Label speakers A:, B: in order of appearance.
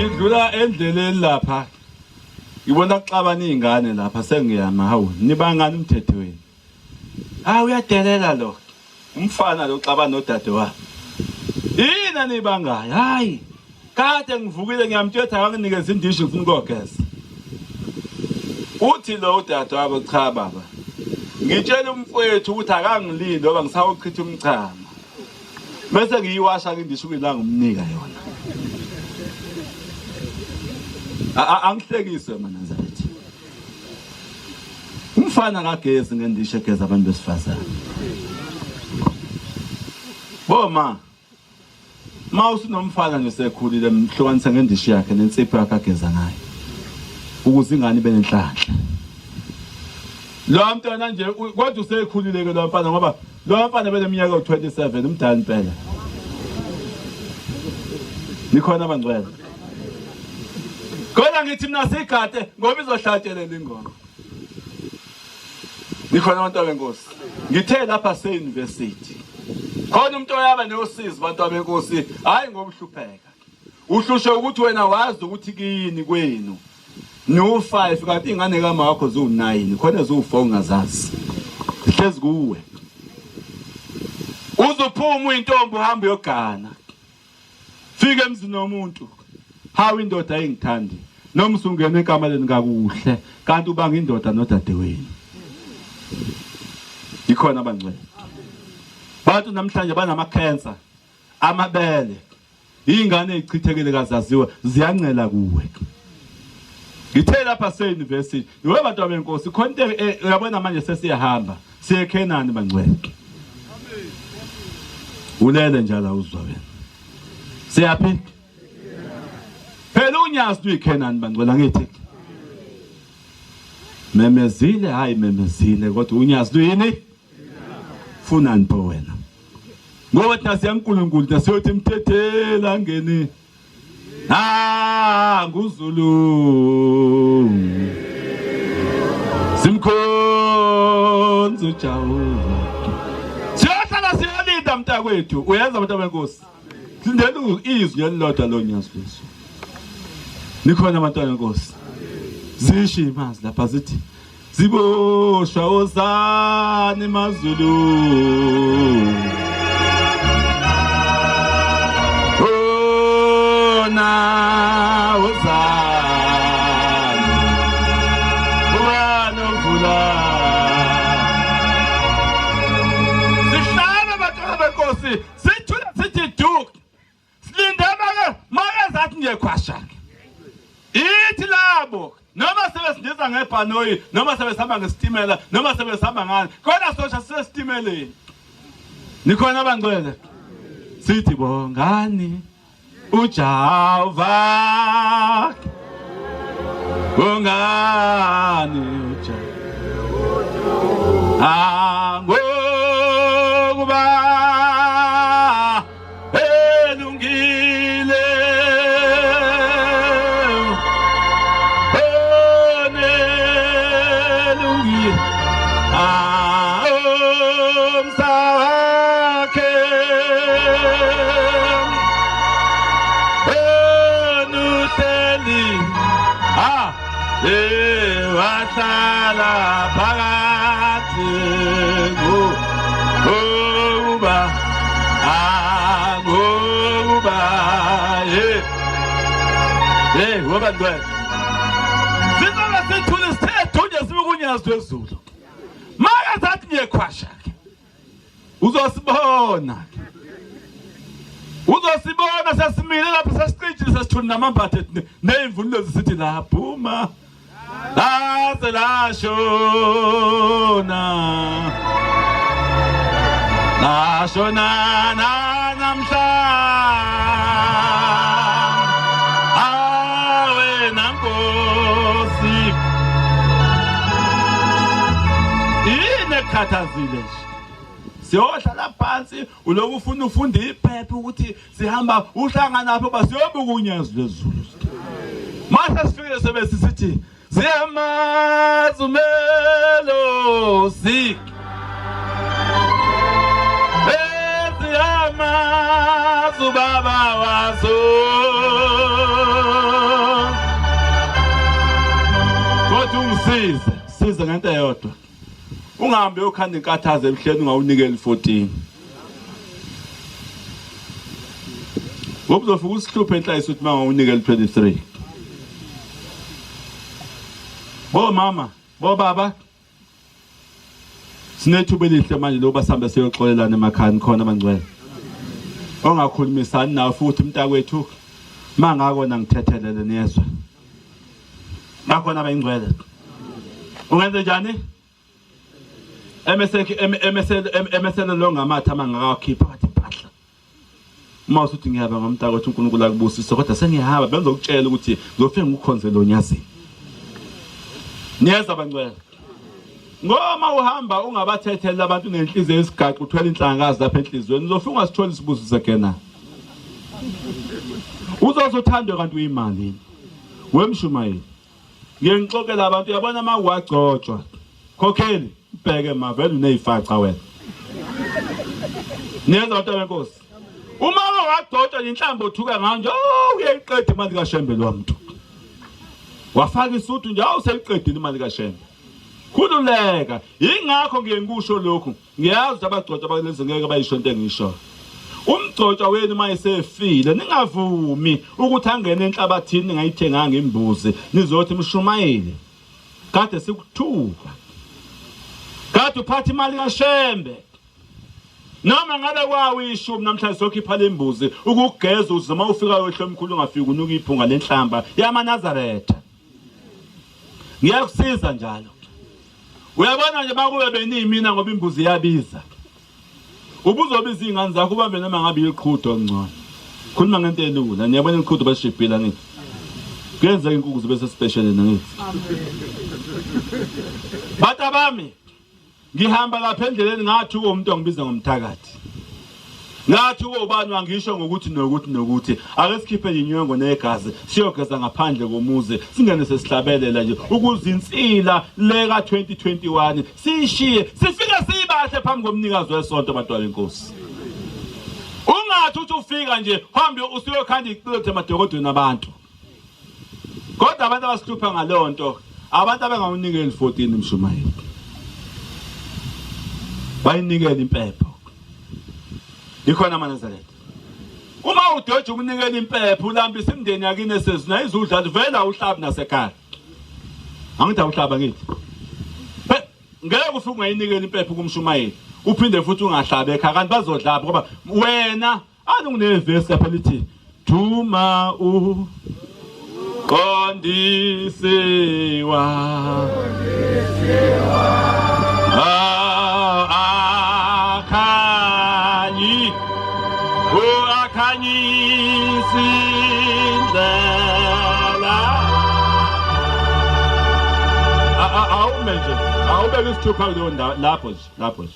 A: Ngidlula endleleni lapha. Ngibona kuxabana izingane lapha sengiyama hawu nibangani umthetho wenu. Ah uyadelela lo. Umfana lo xabana nodade wabo. Yini anibangayo? Hayi. Kade ngivukile ngiyamtshela akanginikeza indishi ngifuna ukogeza. Uthi lo udade wabo cha baba. Ngitshela umfowethu ukuthi akangilindi ngoba ngisawuchitha umchamo. Bese ngiyiwasha ke indishi kuyilanga umnika yona. Angihlekise mina Nazaretha. Umfana kagezi ngendishe egeza abantu besifazane. Boma ma usunomfana nje sekhulile mhlukanise ngendishi yakhe nensipho yakhe ageza ngayo ukuze ingane ibe nenhlanhla. Lo mntwana nje kodwa usekhulile ke lo mfana ngoba lo mfana beneminyaka ewu-27 umdala impela. Nikhona abangcwele. Kodwa ngithi mina sigade ngoba izohlatshelela ingoma. Nikhona abantu benkosi. Ngithe lapha se university. Khona umuntu oyaba nosizi bantu benkosi, hayi ngoba uhlupheka. Uhlushe ukuthi wena wazi ukuthi kini kwenu. No 5 kanti ingane kamakho ziwu 9 khona ziwu 4 ungazazi. Zihlezi kuwe. Uzophuma uyintombi uhambe uyogana. Fika emzini womuntu. Hawu indoda ayingithandi. Noma usungena ekameleni kakuhle kanti ubanga indoda nodadewenu. Ikhona abangcwele. Bantu namhlanje banama cancer, amabele. Ingane ezichithekile kazaziwa ziyancela kuwe. Ngithe lapha se university, iwe bantu benkosi khona into eh, uyabona manje sesiyahamba. Siye Kenani bangcwele. Ulele njalo awuzwa wena. Siyaphi? Phela unyazi luyiKenani bangcwele angithi. Memezile hayi memezile kodwa unyazi luyini? Funani pho wena? Ngoba thina siyaNkulunkulu thina siyothi mthethela ngene. Ah nguZulu Simkhonza uJehova Siyohlala siyolinda mntakwethu uyenza abantu benkosi Silindele izwi elilodwa lonyazi lwezulu Nikhona abantwana benkosi Zisho imazi lapha zithi Ziboshwa wozani mazulu Ona wozani Ubani omvula Sihlala bantwana benkosi sithule sithi du Silinde make makezathi nje khwasha. Ithi labo noma sebesindiza ngebhanoyi noma sebesihamba ngesitimela noma sebesihamba ngani kodwa sosha sisesitimeleni. Nikhona abangcwele? Sithi bongani uJehova. Bongani uJehova. Ngokuba elungile onelungile umsakhe onuhleli ah wahlala phakathi ngokuba ngokuba hey hey ngoba ngcwele sizobe sithule sithethu nje sibukunyazi lwezulu make sathi nje khwasha uzosibona uzosibona sesimile lapho sesicijile sesithule namambatha ney'mvunulo zisithi laphuma laze lashona lashona namhla awe nankosi yini ekhathazile nje siyohlala phansi uloku ufuna ufunda iphepha ukuthi sihamba uhlanganaphi uba siyobuka unyazi lwezulu mase sifikile sobe sisithi siyamazi umelosi siyamazi ubaba wazo. Size, size ngento eyodwa. Ungahambi uyokhanda inkathazo ebuhleni ungawunikeli 14. Ngoba uzofika usihluphe enhlayisa ukuthi mangawunikeli 23. Bo mama, bo baba Sinethuba elihle manje lokuba sihambe siyoxolelana emakhaya nikhona abangcwele. Ongakhulumisani nawe futhi mntakwethu mangakona ngithethelele niyezwa. Bakhona abayingcwele. Ungenze njani? MSK MSL MSL lo ngamatha mangakakhipha wathi phahla. Uma usuthi ngiyaba ngomntakwethu uNkulunkulu akubusise kodwa sengiyahamba bengizokutshela ukuthi ngizofike ngikukhonze lo nyazini. Niyeza bangcwele. Ngoma uhamba ungabathetheli abantu nenhliziyo esigaxa uthwele inhlangakazi lapha enhliziyweni uzofika ungasitholi isibusiso kena. Uzozothandwa kanti uyimali. Wemshumayeli. Ngeke ngixoxele abantu uyabona uma wagcotshwa. Khokheli ubheke ma vele unezifaca wena. Niyezwa abantu benkosi. Uma wagcotshwa inhlambo othuka ngayo nje oh uyayiqeda imali kaShembe lo muntu. Wafaka isuthu nje awuseyiqedile imali kaShembe. Khululeka. Yingakho ngiye ngikusho lokhu. Ngiyazi ukuthi abagcotshwa bakulezi ngeke bayisho into engisho. Umgcotshwa wenu uma esefile ningavumi ukuthi angene enhlabathini ningayithenganga imbuzi nizothi mshumayeli kade sikuthuka kade uphatha imali kaShembe noma ngabe kwawishumi namhlanje sokhipha lembuzi ukugeza uze uma ufika yohlomkhulu ungafiki unuka iphunga lenhlamba yamaNazaretha ngiyakusiza njalo Uyabona nje bakube beniyimina ngoba imbuzi iyabiza. Ubuzobiza izingane zakho ubambe noma ngabe iqhudo ngcono. Khuluma ngento elula. Niyabona iqhudo bashibhila ngithi. Kuyenzeka inkukhu zibe sespecial ngithi. Bantu bami ngihamba lapha endleleni ngathi umuntu ongibiza ngomthakathi. Ngathi ubani wangisho ngokuthi nokuthi nokuthi ake sikhiphe inyongo negazi siyogeza ngaphandle komuzi singene sesihlabelela nje ukuze insila le ka 2021 siyishiye sifike siyibahle phambi komnikazi wesonto bantwana benkosi. Ungathi uthi ufika nje hambe usuyokhanda iqilothe emadokodweni abantu. Kodwa abantu abasihlupha ngaleyo nto abantu abangawunikeli 14 umshumayeli. Bayinikela impepho. Ikhona amaNazaretha. Uma udoja ukunikela impepho ulambisa imindeni yakini esezuna izudla vela uhlabi nasekhaya. Angithi awuhlaba ngithi. Ngeke ufike ungayinikela impepho kumshumayeli. Uphinde futhi ungahlabi ekhaya kanti bazodlaphi ngoba wena Ani kunevesi lapha lithi Duma u qondisiwa akhanyi uakhanyisi indlela awume nje awubeke isithupha kuleyo ndawo lapho nje lapho nje.